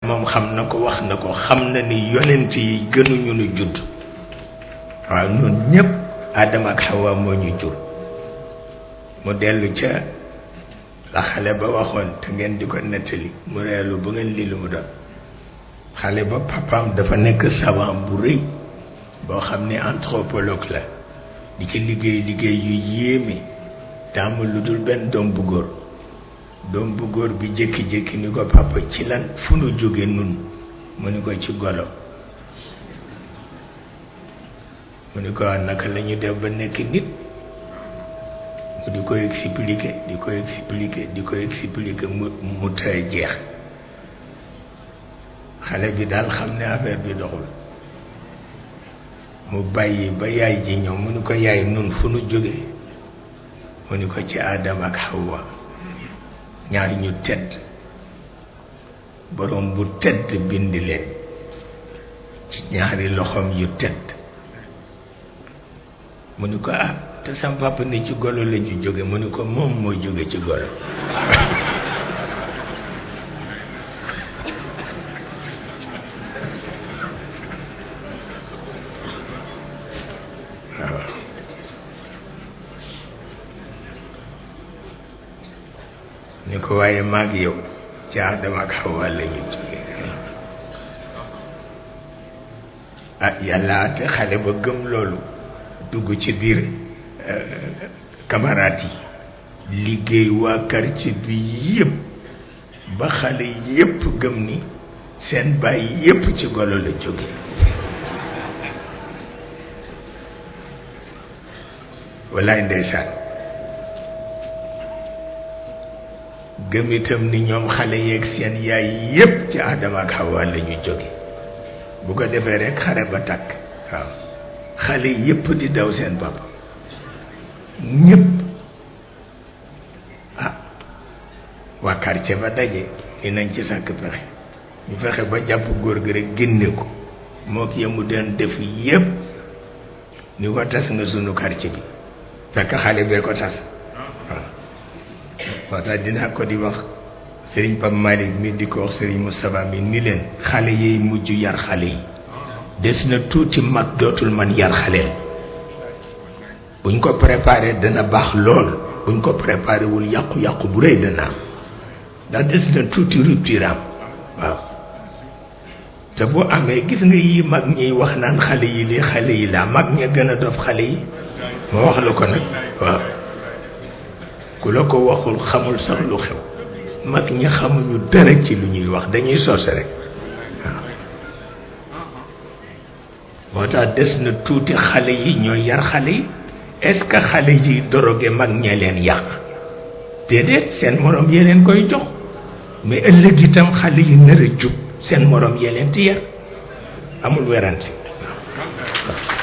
moom xam na ko wax na ko xam na ni yonent yi gënuñu nu judd waaw ñun ñépp Adama ak Hawa moo ñu jur mu dellu ca la xale ba waxoon te ngeen di ko nettali mu reelu bu ngeen lii lu mu doon xale ba papaam dafa nekk savant bu rëy boo xam ni anthropologue la di ci liggéey yu yéeme te amul lu dul benn doom bu góor bi jékki-jékki ni ko papa ci lan fu nu jóge nun mu ni ko ci golo mu ni ko naka la ñu def ba nekk nit mu di ko expliquer mu tëj jeex xale bi daal xam ne affaire bi doxul mu bàyyi ba yaay ji ñëw mu ni ko yaay nun fu nu jóge mu ni ko ci Adama ak Hawa ñaari ñu tedd borom bu tedd bind leen ci ñaari loxoom yu tedd mu ni ko te sam papa ni ci golo la ñu jóge mu ni ko moom moo jóge ci golo ni ko waaye maag yow ci Adama ak Hawa la ñu jóge yàlla ate xale ba gëm loolu dugg ci biir camarades yi liggéey waa quartier bi yépp ba xale yépp gëm ni seen baay yépp ci golo la jóge wallaay ndeysaan gëm itam ni ñoom xale yeeg seen yaay yépp ci Adama ak Hawa la ñu jóge bu ko defee rekk xare ba takk waaw xale yépp di daw seen papa ñépp waa quartier ba daje ni nañ ci sàkk pexe ñu fexe ba jàpp góor gi rekk génne ko moo ki yemu den def yépp ni ko tas nga sunu quartier bi fekk xale bee ko tas waaw moo tax dinaa ko di wax Serigne Pape Malick mi di ko wax Serigne Moustapha mi ni leen xale yiy mujj yar xale yi des na tuuti mag dootul man yar xaleel buñ ko préparé dana baax lool buñ ko préparé wul yàqu-yàqu bu rëy dana am ndax des na tuuti rupture am waaw te bu amee gis nga yi mag ñiy wax naan xale yi li xale yi laa mag ña gën a dof xale yi ma wax la ko nag waaw ku la ko waxul xamul sax lu xew mag ñi xamuñu dara ci lu ñuy wax dañuy soose rek waaw moo tax des na tuuti xale yi ñooy yar xale yi est-ce que xale yi doroge mag ñee leen yàq déedéet seen morom yee leen koy jox mais ëllëg itam xale yi nar a jub seen morom yee leen ti yar amul werante waaw